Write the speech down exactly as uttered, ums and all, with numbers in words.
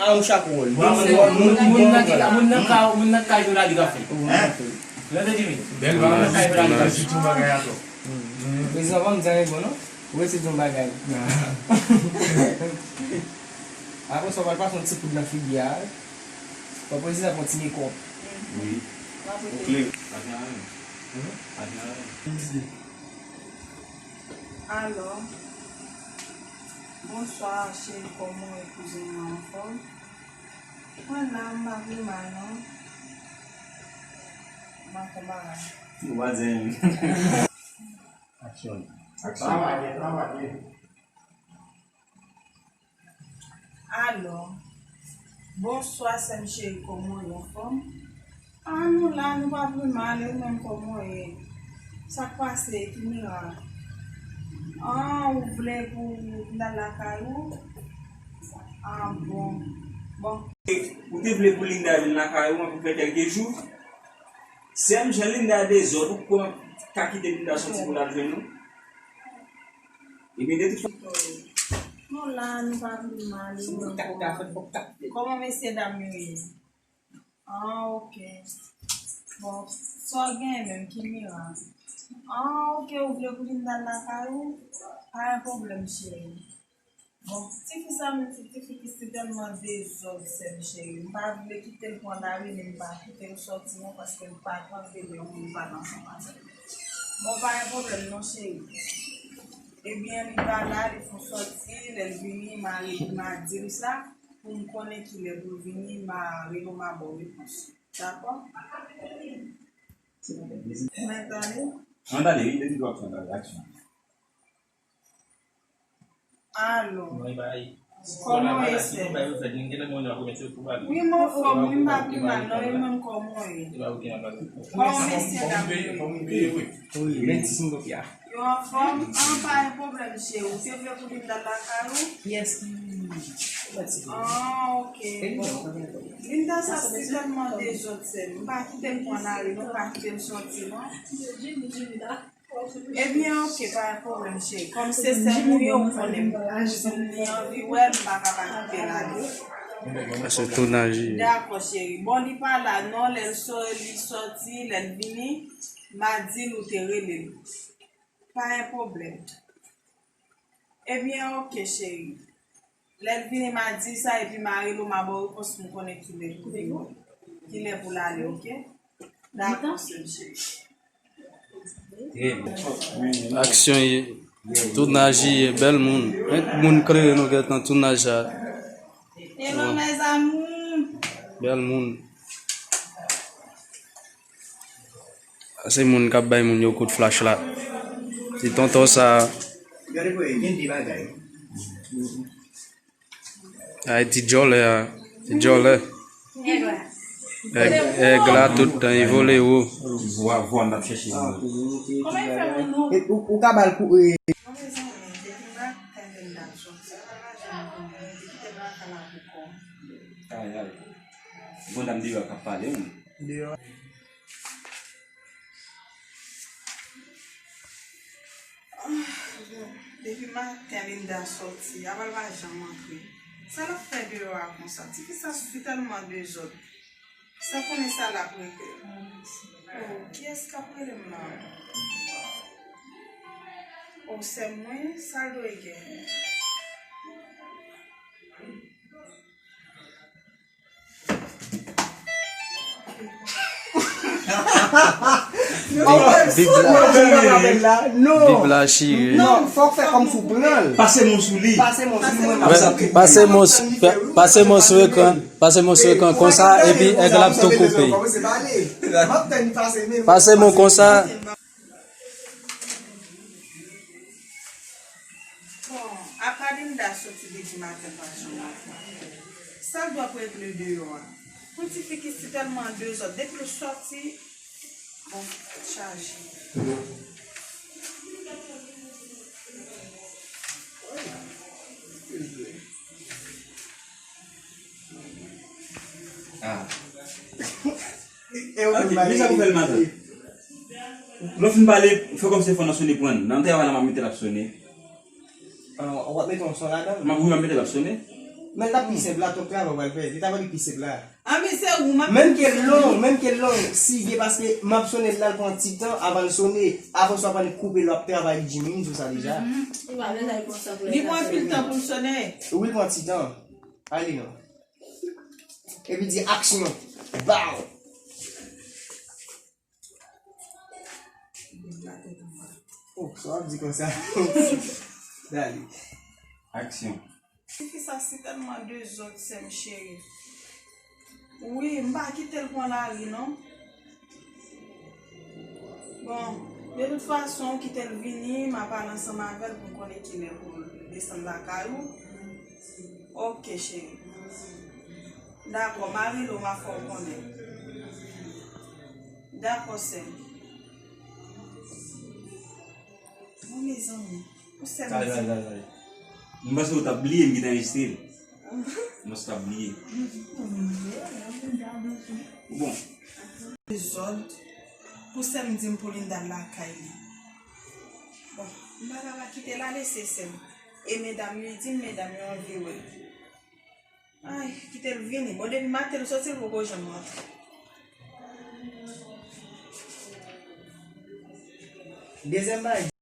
A yon chapo wòl. Moun, moun, moun nan ki ka, moun nan ka, moun nan kay do la li ka fè. Hein? Ou tande, Jimmy? Bèl bagay. Moun nan kay do la li ka fè. Prezidan pa m di anyen bon non. Ou rete di yon bagay. Apre sa, w pral pase yon ti poud nan figi a. Bon, prezidan pran ti mekòp. Wi. Ou klè. Pa gen anyen. Pa gen anyen. Alò, bonswa, cheri, kòman w ye, kouzen mwen anfòm? Mwen la, m pa pi mal, non. M pa fè bagay. Ou pa di anyen. Aksyon. Aksyon. Alò, bonswa, sè m cheri, kòman w ye, anfòm? A, nou la, nou pa pi mal, e ou menm, kòman w ye? Sa k pase, ki mirak? A, ou vle pou m al lakay ou? A, bon. Bon. Ou te vle pou Linda vin lakay ou an pou fè kèlke jou? Sè m, jan Linda dezòd, ou kwè m ka kite Linda soti pou l al jwenn ou? Ebyen, de tout fason. Nou la, nou pa pi mal, e ou menm, kòman? Kòman mesye dam yo ye? A, ok. Bon, sa w genyen menm, ki mirak? A, ok, ou vle pou Linda al lakay ou? Pa gen pwoblèm, cheri. Bon, tifi sa menm, se tifi ki si tèlman dezòd, sè m cheri. M pa vle kite l pran lari, men m pa kite l sòti non, paske m pa tande lè yon moun pale ansanm avè l. Bon, pa gen pwoblèm non, cheri. Ebyen, li pa la, li fon sòti, lè l vini, m a, m a di l sa, pou m konnen kilè pou l vini, m a rele w, m a ba w repons. Dakò? Mwen tande? Mwen tande, wi, depi w ap fè bagay, aksyon. Alo. Kòman w ye, sè? Wi, m anfòm, wi, m pa pi mal, non, e menm kòman w ye? Kòman mesye dam yo ye? Wi, men ti sou pye a. Yo anfòm? An, pa gen pwoblèm, cheri. Ou te vle pou Linda al lakay ou? Yes. An, ok, bon. Linda sa si tèlman dezòd, sè m. M pa kite l pran lari, non, pa kite l sòti, non. Ebyen, ok, pa gen pwoblèm, cheri. Kòm se sè m ou ye, ou konnen m. Si m li anvi wè l, m pa ka pa kite l ale. Se tounaj li ye. Dakò, cheri. Bon, li pa la, non. Lè l sò-, li sòti, lè l vini, m a di l ou te rele l. Pa gen pwoblèm. Ebyen, ok, cheri. Lè l vini, m a di l sa, epi m a rele w, m a ba w repons pou m konnen kilè pou vini. Kilè pou l ale, ok? Dakò, sè m cheri. Aksyon ye. Tounaj ye, bèl moun. Menm moun klere nou gentan tounaj la. Hello, mes amours. Bèl moun. Sa se moun k ap bay moun yo kout flach la. Ti tonton sa. Gade pou gen de bagay. Ay, ti djòlè a. Ti djòlè. Èg, èg la tout tan, li vole wo. Vwa, vwa, m ap chèche. Ou, ou ka ba l kou. Ay, ay. Bon, dam deyò k ap pale, wi. Deyò. Ah, bon. Depi maten Linda sòti, apa l pa janm antre. Sa l ap fè deyò a konsa? Tifi sa sou tèlman dezòd. Sa konnen sa l ap regle. Oh, kiyès k ap rele m la? Oh, sè mwen, sa l dwe gen? Bib, Bib la, Bib la chire. Non, fòk fè kòm si w pran l. Pase mo sou li. Pase mo sou li. Pase mo, pase mo sou ekran. Pase mo sou ekran konsa, epi èg la ap tou koupe. Pase mo konsa. Bon, apa Linda soti depi maten pa janm antre? Sa l dwe ap regle deyò a? Pou tifi ki si tèlman dezòd, depi l sòti, bon, tèt chaje. Ah. Ok, men sa pou fè l maten. Lè w fin pale, fè kòmsi telefòn nan sone pou mwen. Nan tèyè la, m ap mete l ap sone. Ah, w ap mete yon son ladan l? M ap, wi, m ap mete l ap sone. Men l t ap pi senp la, tout travay w pral fè. Li ta pral pi senp la. A, men se ou m ap Menm ke l long, menm ke l long, si gen paske m ap sonnen l la, l pran ti tan avan l sonnen. Apre sa, w ap koupe l, w ap travay Jimmy, m di w sa deja. Li pran anpil tan pou l sonnen. Wi, l pran ti tan. Ale non. Epi di aksyon. Baw! Oh, sa w ap di konsa? Dale. Aksyon. Tifi sa si tèlman dezòd, sè m cheri. Wi, m pa kite l pran lari, non. Bon, de tout fason, ou kite l vini, m a pale ansanm avè l pou m konnen kilè pou l desann lakay ou. Ok, cheri. Dakò, m a rele w, m a fè w konnen. Dakò, sè m. Bon, mezanmi. Ou sè m Kale, kale, di. Kale, kale. M panse ou t ap bliye m ki te anrejistre l. M panse ou t ap bliye. Bon. Dezòd. Pou sè m di m pou Linda lakay li. Bon, m pa ka pa kite l ale, se sè m. E medam yo, di m medam yo anvi wè l. Ay, kite l vini. Bon, depi maten l soti, l poko janm rantre. Dezyèm bagay,